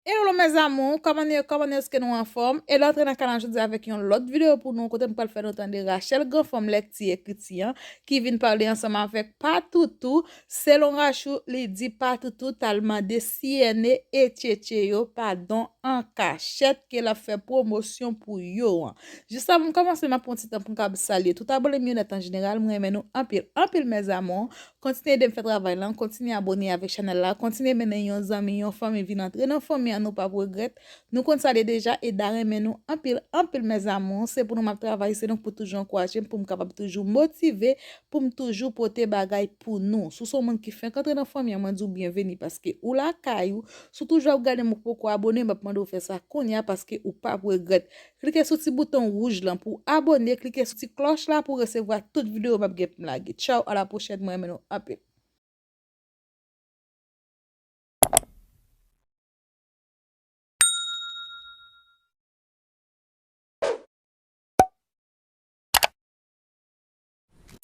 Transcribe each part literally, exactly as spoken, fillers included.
Hello mes amours, kòman nou ye, kòman nou ye, èske nou anfòm? E la antre nan kanal jodi avèk yon lòt videyo pou nou, kote m pral fè nou tande Rachel Granfanm Lèkti Ekriti an, ki vin pale ansanm avèk Patoutou. Selon Rachou, li di Patoutou t al mande C N A e Tchetche yo padon an kachèt ke l ap fè pwomosyon pou yo an. Jis avan m kòmanse, m ap pran ti tan pou m kab salye tout abone m yo nèt an jeneral. Mwen renmen nou anpil, anpil mes amours. Kontinye ede m fè travay lan, kontinye abone avèk chanèl la, kontinye mennen yon zanmi, yon fanmi vin antre nan fanmi an, nou p ap regrèt. Nou konn sa de deja, Eda renmen nou anpil, anpil mes amours. Se pou nou m ap travay, se nou k pou toujou ankouraje m, pou m kapab toujou motive, pou m toujou pote bagay pou nou. Si w se yon moun ki fenk antre nan fanmi an, mwen di w byenveni paske ou lakay ou. Si w toujou ap gade m, ou poko abone, m ap mande w fè sa kounye a paske ou p ap regrèt. Klike sou ti bouton wouj lan pou w abone, klike sou ti klòch la pou w resevwa tout videyo m ap gen pou m lage. Tchaw, a la pwochèn, mwen renmen nou anpil.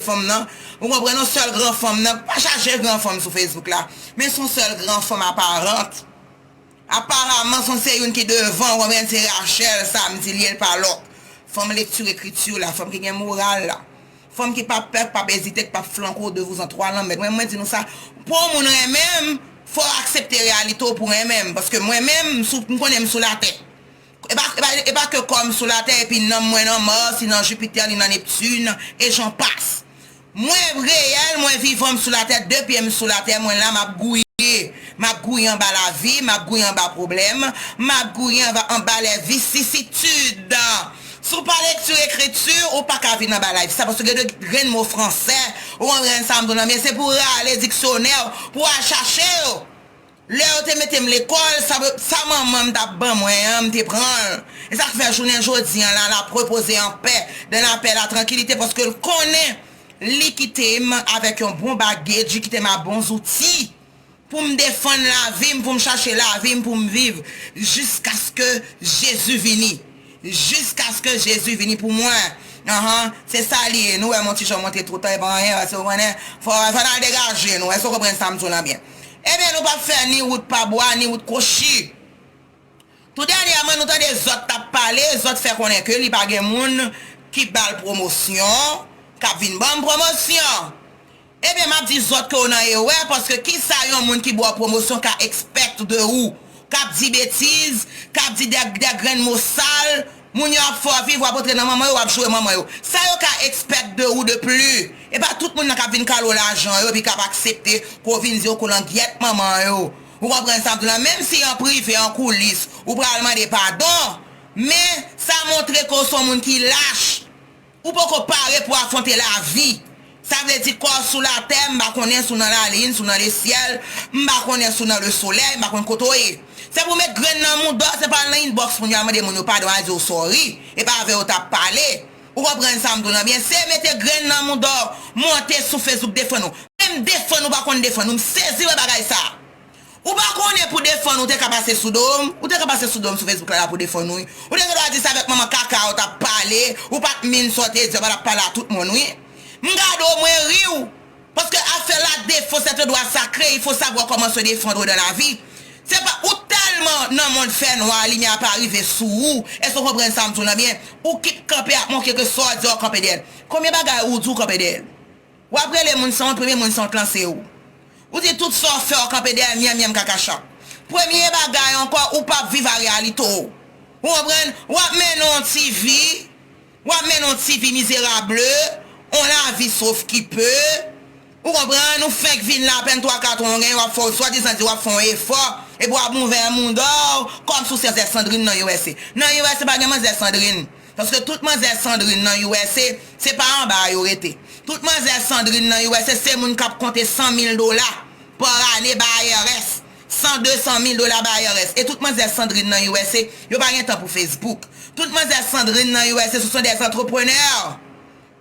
Fanm nan, ou konprann, yon sèl gran fanm nan, pa chache gran fanm sou Facebook la, men se yon sèl gran fanm aparant. Aparaman, se yon, se youn ki devan, ou konprann, se Rachel, sa m di l ye, l pa lòt. Fanm lekti ekriti la, fanm ki gen moral la. Fanm ki p ap pè, k p ap ezite, k p ap flanke w de vouzan twa lanmèd. Mwen, mwen di nou sa, pou yon moun renmen m, fò w aksepte reyalite w pou renmen m. Paske mwen menm, m sou, m konnen m sou latè. E pa, e pa, e pa ke kò m sou latè, epi nanm mwen nan Mars, li nan Jupiter, li nan Neptune, e j'en passe. Mwen reyèl, mwen vivan, m sou latè, de pye m sou latè, mwen la, m ap gouye. M ap gouye anba lavi, m ap gouye anba pwoblèm, m ap gouye anba, anba lè visisitid. Si w pa lekti ekriti, ou pa ka vin anba live sa, paske gen de grenn mo fransè, ou konprann sa m di w lan, men se pou w rale diksyonè w, pou w al chache yo. Lè yo te mete m lekòl, sa, sa manman m t ap ban mwen an, m te pran l. E sa k fè jounen jodi an la, l ap repoze an pè, dans la paix, la tranquillité, paske l konnen li kite m avèk yon bon bagage, li kite m a bon zouti pou m defann lavi m, pou m chache lavi m, pou m viv jiskaske Jezi vini. Jiskaske Jezi vini pou mwen. Anhan, se sa li ye. Nou wè m on ti jan monte twoutan, e pa anyen, èske w konnen? Fò, fò n al degaje nou. Èske w konprann sa m di w lan byen? Ebyen, nou p ap fè ni wout pa bwa, ni wout kwochi. Tou dènyèman, nou tande Zòt t ap pale, Zòt fè konnen ke li pa gen moun ki ba l pwomosyon, k ap vin ban m pwomosyon. Ebyen, m ap di Zòt ke w nan erè, paske kisa yon moun ki ba w pwomosyon ka expect de ou? K ap di betiz, k ap di de, de grenn mo sal, moun yo ap fè w viv, w ap antre nan manman yo, w ap joure manman yo. Sa yo ka expect de ou de plus? E pa tout moun nan k ap vin kale w lajan yo, epi k ap aksepte ke w vin di yo koulangyèt manman yo. Ou konprann sa m di w lan? Menm si an prive, an koulis, ou pral mande padon, men sa montre ke w se yon moun ki lach. Ou poko pare pou afwonte lavi. Sa vle di kò w sou latè, m pa konnen si w nan lalin, si w nan lesyèl, m pa konnen si w nan lesolèy, m pa konn kote w ye. Se pou w met grenn nan mouda w, se pa al nan inbox moun yo al mande moun yo padon, al di yo sorry. E pa avè yo w t ap pale. Ou konprann sa m di w lan byen? Se mete grenn nan mouda w, monte sou Facebook defann ou. Menm defann ou pa konn defann ou, m sezi wè bagay sa. Ou pa konnen pou defann ou te ka pase sou do m, ou te ka pase sou do m sou Facebook la, la pou defann ou, wi. Ou te gen dwa di sa avèk manman kaka w t ap pale, ou pa t min sa w te di, w pa t ap pale a tout moun, wi. M gade w, mwen ri w. Paske afè la defans est un droit sacré, il faut savoir comment se défendre dans la vie. Se pa ou tèlman nan mond fènwa, limyè pa rive sou ou. Èske w konprann sa m di w lan byen? Ou kit kanpe ap montre ke sa w di a w kanpe dèyè l. Konbyen bagay ou di w kanpe dèyè l? W ap rele moun sanwont, premye moun sanwont lan se ou. Ou di tout sa w fè w kanpe dèyè l, myanmyanm kakachat. Premye bagay ankò, ou p ap viv a reyalite w. Ou konprann? W ap mennen yon ti vi, w ap mennen yon ti vi mizerable, yon lavi sovkipe. Ou konprann? Ou fenk vin la, apèn twa katran w genyen, w ap fè w swadizan di w ap fè yon efò, epi w ap ouvè mouda w, kòmsi w se Zè Sandrine nan U S A. Nan U S A pa gen manzè Sandrine. Paske tout manzè Sandrine nan U S A, se pa anba a yo rete. Tout manzè Sandrine nan U S A, se moun k ap konte san mil dola pa ane ba I R S. San, de san mil dola ba I R S. E tout manzè Sandrine nan U S A, yo pa gen tan pou Facebook. Tout manzè Sandrine nan U S A, ce sont des entrepreneurs.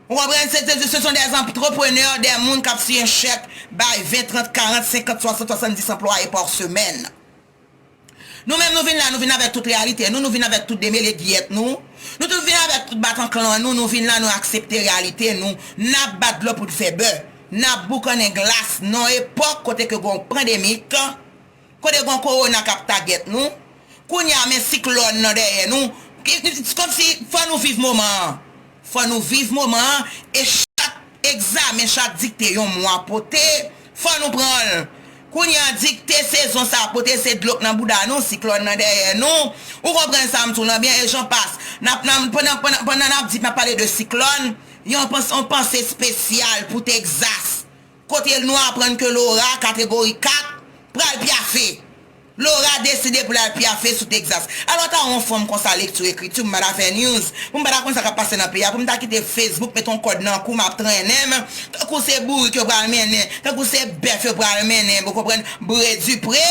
Ou konprann? Se, se, ce sont des entrepreneurs, des moun k ap siyen chèk, bay ven, trant, karant, senkant, swasant, swasanndis anplwaye pa semèn. Nou menm, nou vin la, nou vin avèk tout reyalite nou, nou vin avèk tout demele giyèt nou, nou tout vin avèk tout batanklan nou, nou vin la, nou aksepte reyalite nou, n ap bat dlo pou n fè bè, n ap boukannen glas nan yon epòk kote ke gen yon pandemik, kote gen yon kowona k ap tagèt nou, Kounye a, men siklòn nan dèyè nou. Kòmsi fò nou viv moman an. Fò nou viv moman an, e chak egzamen, chak dikte yon mwa pote, fò nou pran l. Kounye a, dikte sezon sa a pote, se dlo k nan bouda nou, siklòn nan dèyè nou. Ou konprann sa m di w lan byen, e jan pas. N ap, nan, pandan, pandan, pandan n ap di, n ap pale de siklòn, yon pans-, yon panse espesyal pou Tegzas. Kote nou aprann ke Laura, kategori kat, pral pyafe. Laura deside pou l al pyafe sou Tegzas. Alò, ta yon fanm konsa, lekti, ekriti, m pa ta fè news. Pou m pa ta konn sa k ap pase nan peyi a, pou m ta kite Facebook mete yon kòd nan kou m, ap trennen m. Tankou se bourik yo pral mennen, tankou se bèf yo pral mennen, ou konprann, Bre Dipre.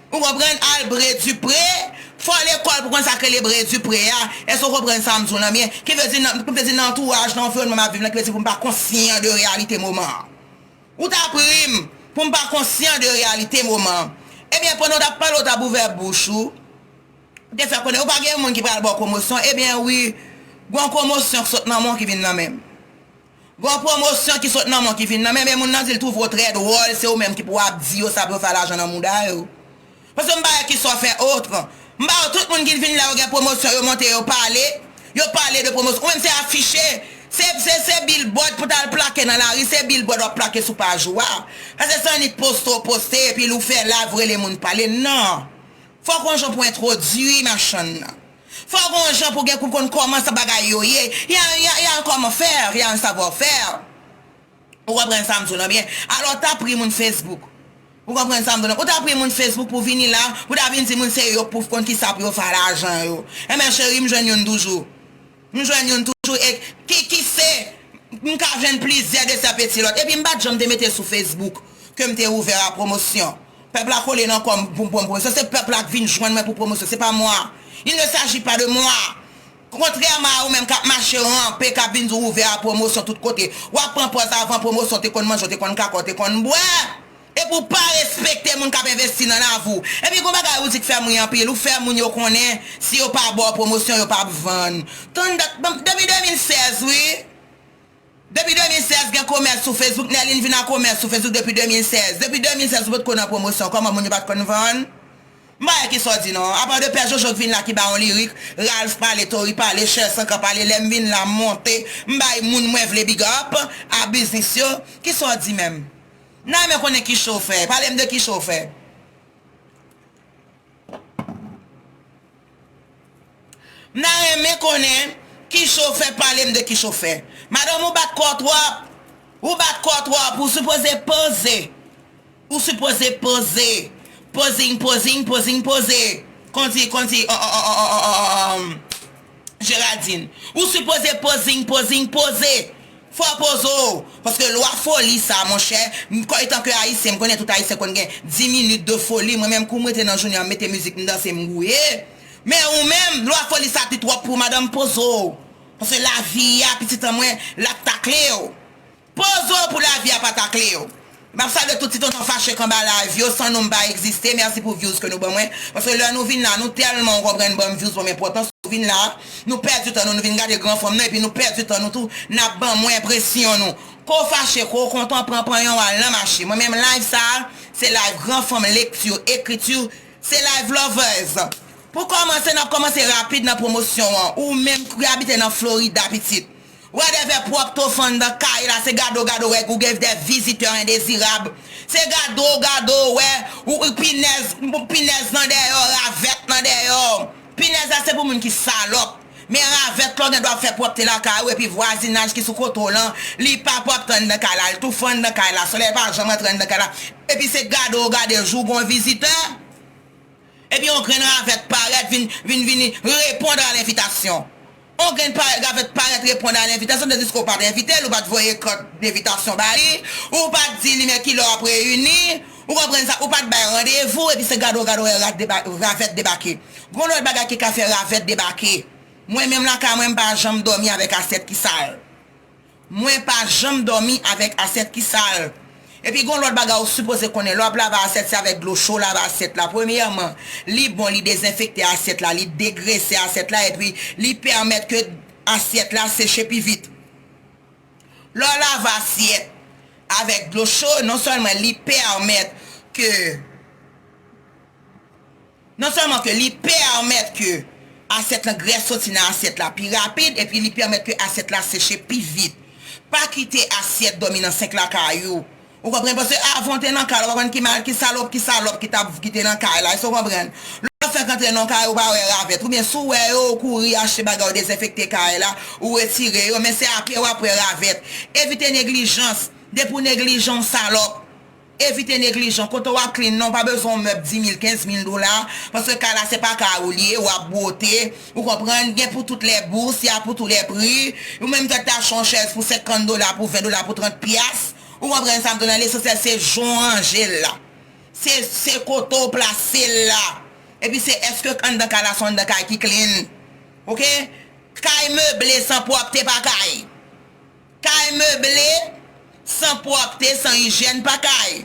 Ou konprann, al Bre Dipre. Fò lekòl pou konn sa k rele Bre Dipre a. Èske w konprann sa m di w lan byen? Ki vle di nan, ki vle di nan antouraj, nan anviwònman m ap viv lan, ki vle di pou m pa konsyan de reyalite moman an. Ou t ap ri m pou m pa konsyan de reyalite moman an. Ebyen, pandan w t ap pale, w t ap ouvè bouch ou. Ou te fè konnen ou pa gen moun ki pral ba w pwomosyon. Ebyen, wi, gon pwomosyon k sot nan men w ki vin nan men m. Gon pwomosyon ki sot nan men w ki vin nan men m. E moun nan di l twouve w trè dwòl, se ou menm ki pou ap di yo sa pou yo fè lajan nan mouda yo. Paske m pa wè kisa w fè otre. M pa wè tout moun ki vin la, yo gen pwomosyon, yo monte, yo pale. Yo pale de pwomosyon. Ou menm se afiche. Se, se, se billboard pou t al plake nan lari. Se billboard w ap plake sou paj ou a. Paske se annik poste w poste, epi ou fè live, rele moun pale. Non. Fòk yon jan pou entwodui machann nan. Fòk yon jan pou gen, pou konn kòman sa bagay yo ye. Y a, y a, y a un comment faire, y a un savoir-faire. Ou konprann sa m di w lan byen? Alò, t ap ri moun Facebook. Ou konprann sa m di w lan? Ou t ap ri moun Facebook pou vini la, pou ta vin di moun se yo k pou konn kisa pou yo fè lajan yo. Enben, cheri, m jwenn youn toujou. M jwenn youn toujou. E ki, ki se, m ka jwenn plizyè de sa peti lòt. Epi m pa t janm te mete sou Facebook ke m te ouvè a pwomosyon. Pèp la kole nan kò m pou m pran pwomosyon. Se pèp la k vin jwenn mwen pou pwomosyon. Se pa mwa. Il ne s'agit pas de moi. Kontrèman a ou menm k ap mache ranpe, k ap vin di w ouvè a pwomosyon tout kote. W ap pran pòz avan pwomosyon, w te konn manje, w te konn kaka, w te konn bwè. Epi w pa respekte moun k ap envesti nan lavi w. Epi gon bagay ou di k fè m ri anpil, ou fè moun yo konnen si yo pa ba w pwomosyon, yo p ap vann. Tann dat, depi de mil sèz, wi. Depi de mil sèz gen komès sou Facebook, Nerline vin a komès sou Facebook depi de mil sèz. Depi de mil sèz ou potko nan pwomosyon, kòman moun yo pa t konn vann? M pa wè kisa w di non. Apa de Pè Jojo k vin la ki ba yon lirik, Ralph pale, Tory pale, Chèlsankan pale, lè m vin la m monte, m bay moun mwen vle big up, a biznis yo. Kisa w di menm? M ta renmen konnen ki cho w fè. Pale m de ki cho w fè. M ta renmen konnen ki cho w fè, pale m de ki cho w fè. Madanm, ou bat kò w twòp. Ou bat kò w twòp. Ou sipoze poze. Ou sipoze poze. Pozing, pozing, pozing, poze. Kondi, kondi, Géraldine. Ou sipoze pozing, pozing, poze. Fò poze w, paske lwa foli sa, monchè, m, kò, etanke Ayisyen, m konnen tout Ayisyen konn gen dis minit de foli. Mwen menm, kou m rete nan jounen an, m mete mizik, m danse, m gouye. Men ou menm, lwa foli sa pi twòp pou w, madanm, poze w. Paske lavi a, pitit an mwen, l ap takle w. Poze w pou lavi a pa takle w. M ap salye tout ti tonton fache k anba live yo, san nou m pa egziste. Mèsi pou views ke nou ban mwen. Paske lè nou vin la, nou tèlman, ou konprann, ban m views, ban m enpòtans. Nou vin la, nou pèdi tan nou, nou vin gade gran fanm nan, epi nou pèdi tan nou tou, n ap ban mwen enpresyon nou. Ko fache, ko kontan, pran panyan w al nan mache. Mwen menm live sa a, se live gran fanm, lekti, ekriti, se live lovers. Pou kòmanse, n ap kòmanse rapid nan pwomosyon an. Ou menm ki abite nan Florida, pitit. Wè de vè pwòpte w fè anndan kay la, se gade w gade w wè ou gen de vizitè endezirab. Se gade w gade w wè ou, ou pinèz, pinèz nan dèyè w, ravèt nan dèyè w. Pinèz la se pou moun ki salòp. Men ravèt la w gen dwa ap fè pwòpte lakay ou epi vwazinaj ki sou kote w lan, li pa pwòpte anndan kay la, li tou fè anndan kay la. Solèy pa janm rantre anndan kay la. Epi se gade w gade jou w gen yon vizitè. Epi yon grenn ravèt parèt vin, vin, vin reponn a lenvitasyon. Yon grenn parèt, ravèt parèt reponn a lenvitasyon, tandiske w pa t envite l, ou pa t voye kat lenvitasyon ba li, ou pa t di li men kilè w ap reyini, ou konprann sa, ou pa t bay randevou, epi se gade w gade w wè rat deba-, ravèt debake. Gon lòt bagay ki ka fè ravèt debake. Mwen menm lakay mwen, m pa janm dòmi avèk asyèt ki sal. Mwen pa janm dòmi avèk asyèt ki sal. Epi gon lòt bagay ou sipoze konnen, lè w ap lave asyèt, se avèk dlo cho w lave asyèt la. Premyèman, li bon, li dezenfekte asyèt la, li degrese asyèt la, epi li pèmèt ke asyèt la seche pi vit. Lè w lave asyèt avèk dlo cho, non sèlman li pèmèt ke Non sèlman ke li pèmèt ke asyèt lan, grès soti nan asyèt la pi rapid, epi li pèmèt ke asyèt la seche pi vit. Pa kite asyèt dòmi nan senk lakay ou. Ou konprann? Paske avan w te nan kay la, ou pa konn ki mal, ki salòp, ki salòp ki t ap, ki te nan kay la. Èske w konprann? Lè w fèk antre nan kay, ou pa wè ravèt. Oubyen si w wè yo, ou kouri achte bagay, ou dezenfekte kay la, ou retire yo, men se apre w ap wè ravèt. Evite neglijans. Depi w neglijan, w salòp. Evite neglijan. Kote w ap clean nan, w pa bezwen yon mèb dis mil, kenz mil dola, paske kay la se pa kay ou li ye, w ap bwote, ou konprann, gen pou tout lè gou, y a pou tou lè pri, ou menm tèt achte yon chèz pou senkant dola, pou ven dola, pou trant pyas, ou konprann sa m di w la, lesansyèl se jan w ranje l la, se, se kote w plase l la, epi se èske anndan kay la se yon anndan kay ki clean, oke? Kay meble san pwòpte pa kay. Kay meble san pwòpte, san ijyèn pa kay.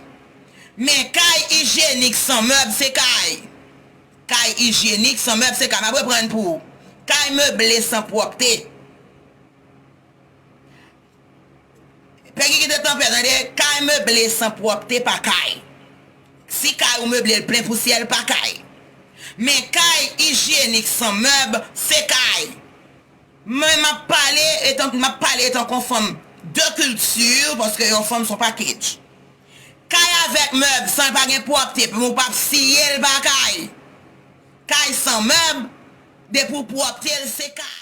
Men kay ijyenik san mèb se kay. Kay ijyenik san mèb se kay. M ap reprann pou ou. Kay meble san pwòpte. Pè Gigi de Tanpè, tande, kay meble san pwòpte pa kay. Si kay ou meble l plen pousyè, l pa kay. Men kay ijyenik san mèb se kay. Mwen m ap pale etan, m ap pale etan kon fanm de kilti, paske yon fanm se yon package. Kay avèk mèb san pa gen pwòpte, pou ou p ap siye l pa kay. Kay san mèb, depi w pwòpte l se kay.